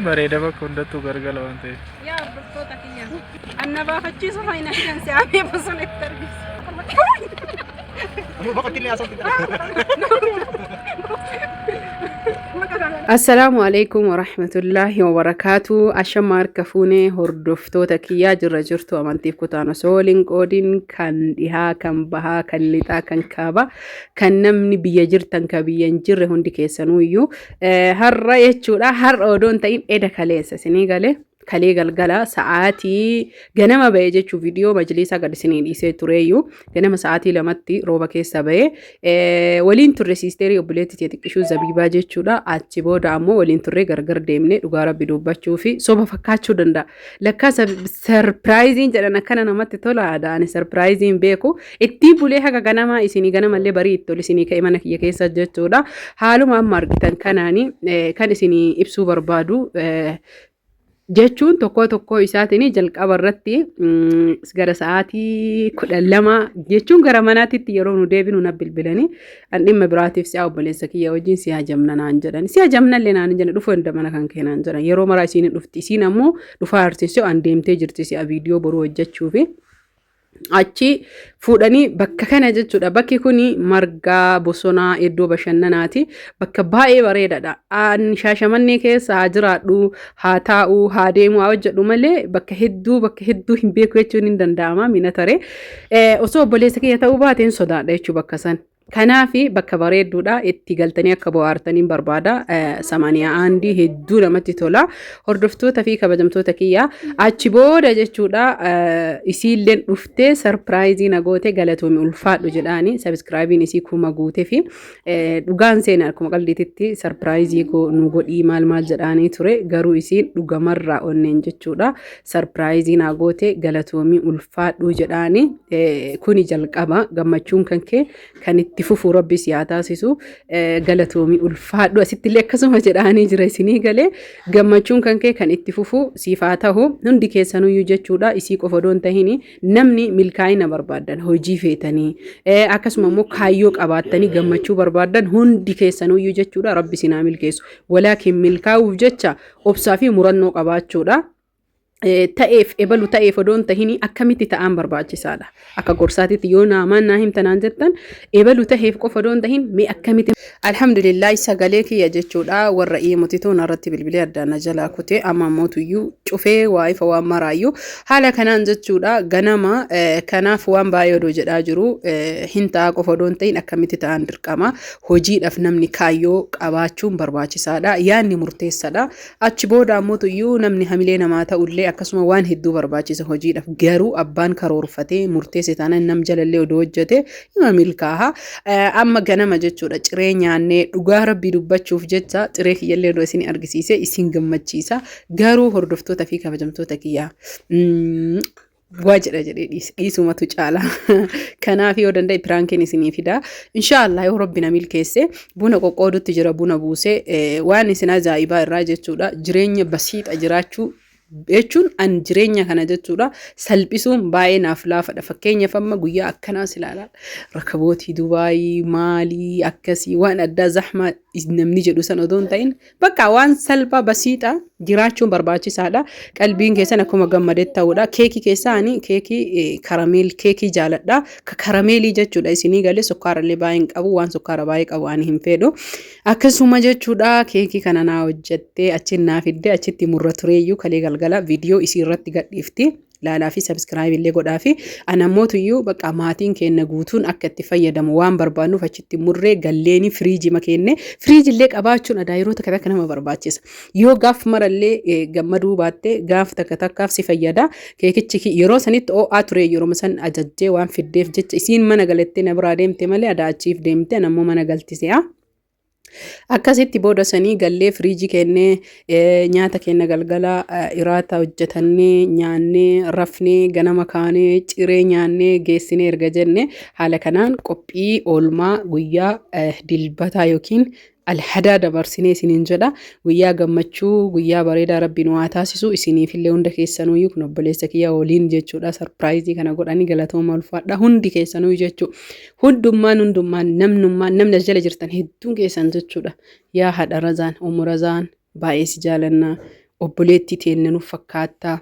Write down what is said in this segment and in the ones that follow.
Bareeda bakka hundattuu gargala waan ta'eef. Yaa hordoftoota kiyya. Anna baafachiisu faayina fidan si amee bosona itti argisiisa. Assalaamu alaikum warahmatullaahi wabarakaatu. Ashama harka fuunee hordoftoota kiyyaa jirra jirtu amantiif kutaan osoo waliin qoodin kan dhihaa, kan bahaa, kan lixaa, kan kaabaa, kan namni biyya jirtan kan biyya hin jirre hundi keessanuu iyyuu har'a jechuudha. Har'a odoo hin ta'in eda kaleessa isinii galee kalee galgala sa'aatii ganama ba'e jechuun viidiyoo majliisaa gad isinii dhiisee tureeyyuu ganama sa'aatii 2tti rooba keessa ba'e waliin turre siisteerii obboleetti tee xiqqishuu zabiibaa jechuudha. Achi booda ammoo waliin turree gargar deemne. Dhugaa rabbi dubbachuu fi soba fakkaachuu danda'a. Lakkaa sarpiraayiziin jedhan akkana namatti tola. Aadaa ani sarpiraayiziin beeku ittii bulee haga ganamaa isinii ganamallee barii itti ol isinii ka'e mana kiyya keessa jechuudha. Haaluma amma argitan kanaani kan isinii ibsuu barbaadu jechuun tokkoo tokkoo isaatiin jalqaba irratti gara sa'aatii 12 jechuun gara manaatitti yeroo nu deebinu na bilbilanii an dhimma biraatiif si'a obboleessa kiyya wajjin si hajamna naan jedhan. Si hajamna illee naan hin jedhan, dhufuu hin mana kan kee naan jedhan. Yeroo maraa isiin hin dhufti, isiin ammoo dhufaa harsiisee an deemtee jirti si'a viidiyoo boruu hojjechuufi. Achi fuudhanii bakka kana jechuudha. Bakki kun margaa, bosonaa, iddoo bashannanaati. Bakka baay'ee bareedaadha. An Shaashamannee keessa haa jiraadhu, haa taa'u, haa deemu, haa hojjedhu malee bakka hedduu bakka hedduu hin beeku jechuun hin danda'ama mina tare. Osoo obboleessa kiyya ta'uu baateen sodaadha jechuu bakka san. Kanaaf bakka bareedduudha itti galtanii akka bohaartaniin barbaada. Samaniyaa aandii hedduu namatti tola. Hordoftoota fi kabajamtoota kiyya achi booda jechuudha isiilleen dhuftee sarpiraayizii na goote, galatoomi ulfaadhu jedhaani. Sabiskiraayibiin isii 1000 guute fi dhugaan seena akkuma qaldiititti sarpiraayizii nu godhii maal maal jedhaanii ture, garuu isiin dhugamarraa onneen jechuudha sarpiraayizii na goote, galatoomii ulfaadhu jedhaani. Kuni jalqaba gammachuun kan kee kan itti fufu rabbi si haa taasisu, galatoomii ulfaadhu asitti illee akkasuma jedhaanii jira. Isinii galee gammachuun kan kee kan itti fufu siif haa ta'u hundi keessanuyyuu jechuudha. Isii qofa odoo hin tahini namni milkaa'ina barbaaddan, hojii feetanii, akkasuma immoo kaayyoo qabaattanii gammachuu barbaaddan hundi keessanuyyuu jechuudha, rabbi isin haa milkeessu. Walaakin milkaa'uuf jecha obsaa fi murannoo qabaachuudha. Ta'eef ebalu ta'eef odoo hin tahini akkamitti ta'aan barbaachisaadha. Akka gorsaatitti yoo naamaan naa himta naan jettan, ebalu ta'eef qofa odoo hin tahin mee akkamitti. Alhamdulillah, sagalee kiyya jechuudha warra iimutitu narratti bilbilee addaan na jalaa kute. Amma mootuyyuu cufee waa ifa waan maraayyuu haala kanaan jechuudha ganama. Kanaaf waan baay'ee odoo jedhaa jiru hin ta'a qofa odoo hin tahin akkamitti ta'an dirqama. Hojiidhaaf namni kaayyoo qabaachuun barbaachisaadha, yaadni murteessadha. Achi booda ammoo iyyuu namni hamilee namaa ta'ullee akkasuma waan hedduu barbaachisa hojiidhaaf. Garuu abbaan karoorfatee murteesse taanaan nam jalallee odoo hojjete hima milkaaha. Amma ganama jechuudha ciree nyaannee, dhugaa rabbii dubbachuuf jecha ciree kiyyallee odoo isin argisiise isin gammachiisa. Garuu hordoftoota fi kabajamtoota kiyyaa waa jedha jedhee dhiise, dhiisumatu caala. Kanaaf yoo danda'e piraankiin isinii fida. Inshaallah yoo rabbi na milkeesse buna qoqqoodutti jira, buna buusee. Waan isin ajaa'ibaa irraa jechuudha jireenya basiixa jiraachuu jechuun an jireenya kana jechuudha salphisuun baay'ee naaf laafadha. Fakkeenyaaf amma guyyaa akkanaas ilaalaa rakabootii Dubaayii maalii akkasii waan addaa zahmaa namni jedhu san odoo hin ta'in bakka waan salphaa basiixa jiraachuun barbaachisaadha. Qalbiin keessan akkuma gammadetti ta'uudha. Keekii keessaa ani keekii karameel keekii jaaladha. Ka karameelii jechuudha isinii galee sukkaarallee baay'ee hin qabu. Waan sukkaara baay'ee qabu ani hin fedhu. Akkasuma jechuudha keekii kana naa hojjettee achiin naa fiddee achitti murra tureeyyuu kalee galgala viidiyoo isii irratti gadhiifti. Laalaa fi subscribe illee godhaa fi anamootuyyuu bakka maatiin keenya guutuun akka itti fayyadamu waan barbaannuuf achitti murree galleeni firiijima keenne. Firiiji illee qabaachuun adaa yeroo takka takka nama barbaachisa. Yoo gaaf marallee gammaduu baatte gaaf takka takkaaf si fayyada. Keekichi yeroo sanitti oo'aa ture, yeroo san ajajjee waan fiddeef jecha isiin mana galattee na biraa deemte malee adaa achiif deemte anammoo mana galtise. Akkasitti booda sanii gallee firiijii keennee nyaata keenya galgala iraata hojjetannee nyaannee rafnee ganama kaanee ciree nyaannee geessinee erga jenne haala kanaan qophii oolmaa guyyaa dilbataa yookiin alhadaa dabarsinee isiniin jedha. Guyyaa gammachuu, guyyaa bareedaa rabbi nu haa taasisu isiniifillee hunda keessanuyyuu. Kun obboleessa kiyya waliin jechuudha sarpiraayizii kana godhanii, galatooma ulfaadha hundi keessanuyyuu jechuu. Hundummaan hundummaan namnummaan namni as jala jirtan hedduun keessan jechuudha. Yaa haadha Razaan, Ummu Razaan, baay'ee si jaalanna. Obboleettii teenne nuuf fakkaattaa.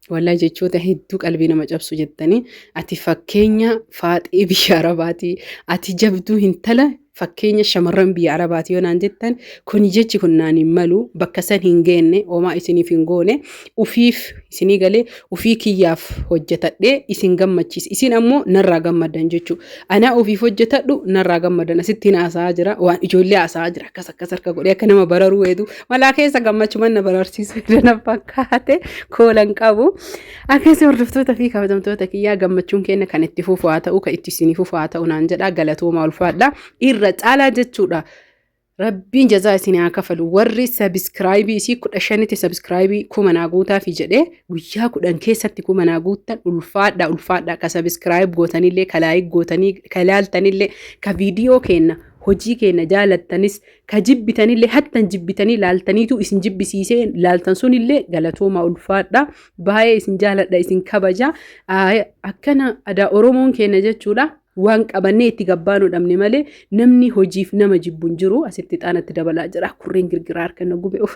Wallahi jechoota hedduu qalbii nama cabsu jettanii, ati fakkeenya faaxee biyya Arabaati, ati jabduu hintala fakkeenya shamarran biyya Arabaati yoo naan jettan, kun jechi kun naan hin malu, bakka san hin geenne, homaa isiniif hin goone, ufiif isinii galee ufii kiyyaaf hojjetadhee isin gammachiise, isin ammoo narraa gammaddan jechuu. Anaa ufiif hojjetadhu narraa gammadan, asitti haasa'aa jira, waan ijoollee haasa'aa jira, akkas akkas harka godhee akka nama bararuu heetu malaa keessa gammachuman na bararsiisu na fakkaate koolan qabu. Akkasii hordoftoota fi kabajamtoota kiyyaa, gammachuun keenya kan itti fufu haa ta'u, kan itti isinii fufu haa ta'u naan jedha. Galatooma, ulfaadha, irra caalaa jechuudha. Rabbiin jazaa isin haa kafalu. Warri subscribe isii 15tti subscribe 1000 naa guutaafi jedhee guyyaa 10 keessatti 1000 naa guuttan, ulfaadha, ulfaadha. Ka subscribe gootanillee, ka like gootanii, ka laaltanillee, ka viidiyoo keenna, hojii keenya jaalattanis, ka jibbitanillee, hattan jibbitanii laaltaniitu isin jibbisiisee laaltan sunillee, galatooma, ulfaadha. Baay'ee isin jaaladha, isin kabaja. Akkana adaa Oromoon keenya jechuudha. Waan qabannee itti gabbaanuu dhabne malee namni hojiif nama jibbu hin jiru. Asitti xaanatti dabalaa jira, kurreen girgiraa harka na gube. Uf,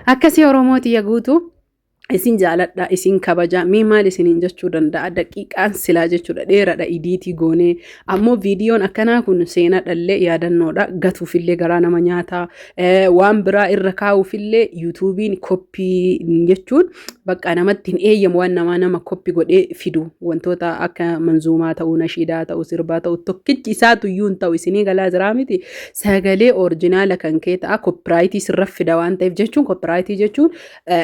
akkasii Oromooti ya guutuu, isin jaaladha, isin kabaja. Mee maal isiniin jechuu danda'a? Daqiiqaan silaa jechuudha dheeradha, idiitii goonee ammoo viidiyoon akkanaa kun seenaadhallee yaadannoodha, gatuufillee garaa nama nyaataa, waan biraa irra kaa'uufillee YouTubeiin copy jechuun bakka namatti hin eeyyamu. Waan namaa nama copy godhee fidu, wantoota akka manzuumaa ta'uu, nashiidaa ta'uu, sirbaa ta'uu, tokkichi isaatu iyyuu hin ta'u. Isinii galaa jiraa miti? Sagalee original kan kee ta'a, copyright sirra fida waan ta'eef jechuun, copyright jechuun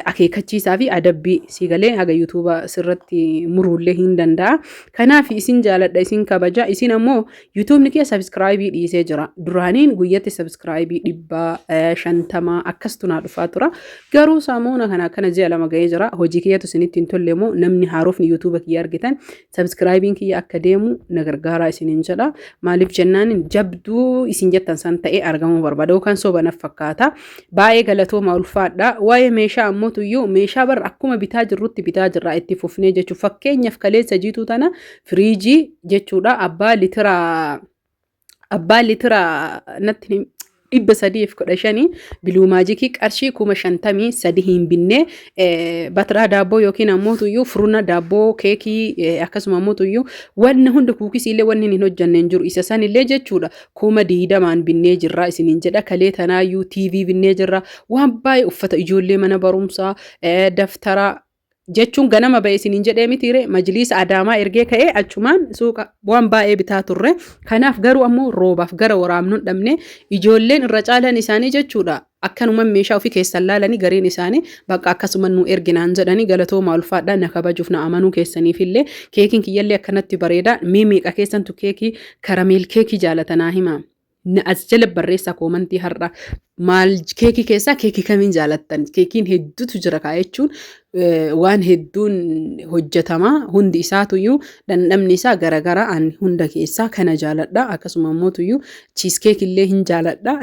akeekkachiisaa fi adabbii si galee haga YouTube sirratti muruullee hin danda'a. Kanaaf isin jaaladha, isin kabaja. Isin ammoo YouTubeni kee subscribe dhiisee jira. Duraaniin guyyatti subscribe 150 akkastu naa dhufaa tura. Garuu saamuuna kana akkana ji'a 2 ga'ee jira. Hojii kiyyatu isinitti hin tolle immoo namni haarofni YouTube kiyya argitan subscribeiin kiyya akka deemu na gargaaraa isiniin jedha. Maaliif jennaan, jabduu isin jettan san ta'ee argamuu barbaada yookaan soba naf fakkaata. Baay'ee galatooma, ulfaadha. Waa'ee meeshaa ammoo tuyyuu meeshaa bar akkuma bitaa jirrutti bitaa jirra itti fufnee jechuudha. Fakkeenyaaf kaleessa jiituu tana firiijii jechuudha, abbaa litira natti 315 Blue Magic qarshii 53,000 hin binnee, batiraa daabboo yookiin ammoo tuyyuu furuna daabboo, keekii, akkasuma ammoo tuyyuu wanni hundi, cookies illee wanni hin hojjanne hin jiru, isa sanillee jechuudha 20,000n binnee jirra isiniin jedha. Kalee tanaayyuu TV binnee jirra, waan baay'ee, uffata ijoollee mana barumsaa, daftara jechuun ganama ba'e isiniin jedhee mitiire, majliisa Adaamaa ergee ka'ee achumaan suuqa waan baay'ee bitaa turre. Kanaaf garuu ammoo roobaaf gara waraabnu dhabne. Ijoolleen irra caalan isaanii jechuudha akkanuma meeshaa ofii keessan laalanii, gariin isaanii bakka akkasuma nu erginaan jedhanii. Galatooma, ulfaadhaa, na kabajuuf na amanuu keessaniifillee. Keekiin kiyyallee akkanatti bareeda. Mee meeqa keessantu keekii caramel keekii jaalatanaa hima? As jala barreessaa comment har'a. Maal, keekii keessaa keekii kamiin jaalattan? Keekiin hedduutu jira kaa, jechuun waan hedduun hojjetama, hundi isaatuyyuu dhandhamni isaa garagara. Ani hunda keessaa kana jaaladha. Akkasuma immoo cheese cake illee hin jaaladha.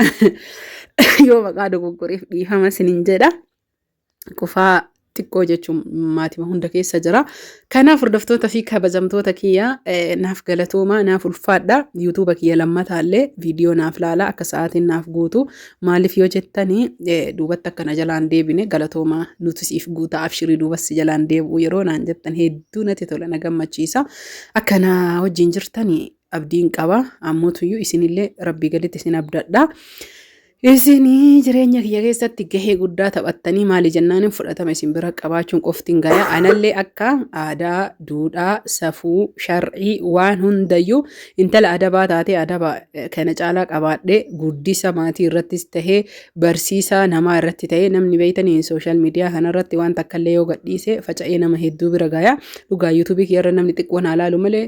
Yoo maqaa dogoggoreef dhiifama isiniin jedha. Qufaa xiqqoo jechuun maatima hunda keessa jira. Kanaaf hordoftoota fi kabajamtoota kiyya, naaf galatoomaa, naaf ulfaadha. YouTube kiyya lammataallee viidiyoo naaf laala, akka sa'aatiin naaf guutu. Maaliif yoo jettanii, duubatti akkana jalaan deebine. Galatoomaa, nuti siif guutaa, abshirii, duubas jalaan deebi'u yeroo naan jettan hedduu natti tola, na gammachiisa. Akkana wajjin jirtanii abdiin qaba. Ammootuyyuu isinillee rabbii gaditti isin abdadha. Isinii jireenya kiyya keessatti gahee guddaa taphattanii, maali jennaan, fudhatama isin bira qabaachuun qoftiin gaya. Anallee akka aadaa, duudhaa, safuu, shar'ii waan hundayyuu intala adabaa taatee adaba kana caalaa qabaadhee, guddisa maatii irrattis tahee, barsiisaa namaa irratti tahee, namni beeytanii social media kanarratti waan takkallee yoo gadhiise faca'ee nama hedduu bira gaya. Dhugaa YouTube kiyya irra namni xiqqoon haa laalu malee,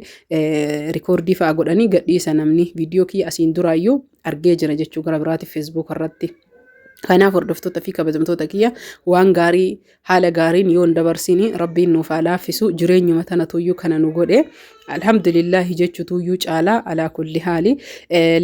record fa'aa godhanii gadhiisa. Namni viidiyoo kiyya asiin duraayyuu argee jira jechuu gara biraati Facebook irratti. Kanaaf hordoftoota fi kabajamtoota kiyya, waan gaarii haala gaariin yoo hin dabarsini, rabbiin nuuf haa laaffisu. Jireenyuma tana tuyyuu kana nu godhe. Alhamdulillaahi jechuutuyyuu caalaa alaa kulli haali.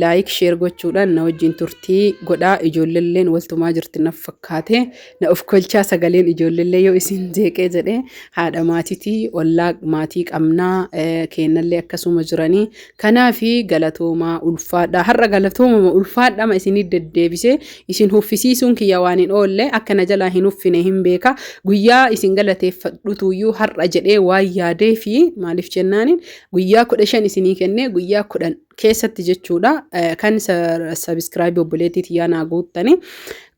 Like, share gochuudhaan na wajjin turtii godhaa. Ijoolleelleen waltumaa jirti na fakkaate. Na of kolchaa, sagaleen ijoolleellee yoo isin jeeqee jedhee. Haadha maatiitii, ollaa maatii qabnaa, kennallee akkasuma jiranii. Kanaafi galatoomaa, ulfaadha. Har'a galatoomama, ulfaadhama isinii deddeebisee isin huffisiisuun kiyya waan hin oolle. Akka na jalaa hin huffine hin beeka. Guyyaa isin galateeffadhutuyyuu har'a jedhee waan yaadee fi maaliif jennaaniin guyyaa 15 isinii kennee, guyyaa 10 keessatti jechuudha kan subscribe obboleettii tiyyaa naa guuttani.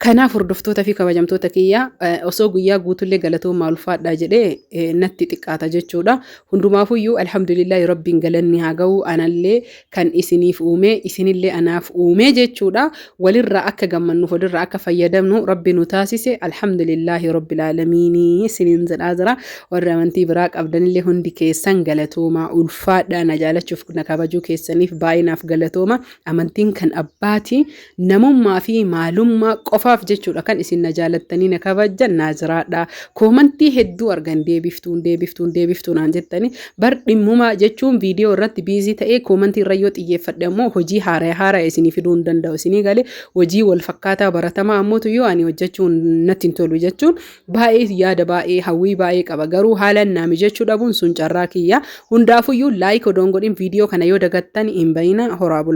Kanaaf hordoftoota fi kabajamtoota kiyya, osoo guyyaa guutullee galatoomaa, ulfaadhaa jedhee natti xiqqaata jechuudha. Hundumaafuyyuu alhamdulillahi, rabbiin galanni haa ga'u. Anallee kan isiniif uume, isinillee anaaf uume jechuudha. Walirraa akka gammannuuf, walirraa akka fayyadamnu rabbi nu taasise. Alhamdulillahi rabbil aalamiinii isiniin jedhaa jira. Warri amantii biraa qabdanillee hundi keessan galatoomaa, ulfaadhaa. Na jaalachuuf, na kabajuu keessaniif baay'inaaf galatooma. Amantiin kan abbaati. Namummaa fi maalummaa qofaaf jechuudha kan isin na jaalattanii na kabajjan. Naa jiraadha. Koomantii hedduu argan, deebiftuun, deebiftuun, deebiftuun naan jettanii. Bar dhimmumaa jechuun viidiyoo irratti busy ta'ee koomantii irra yoo xiyyeeffadhe ammoo hojii haaraa haaraa isinii fiduu hin danda'u. Isinii galee hojii wal fakkaataa baratamaa ammootu yoo ani hojjechuun natti hin tolu jechuun baay'ee yaada, baay'ee hawwii baay'ee qaba, garuu haala naa mijachuu dhabuun sun carraa kiyya. Hundaafuyyuu like odoon godhin viidiyoo kana yoo dagattan hin bayina. Horaa bula.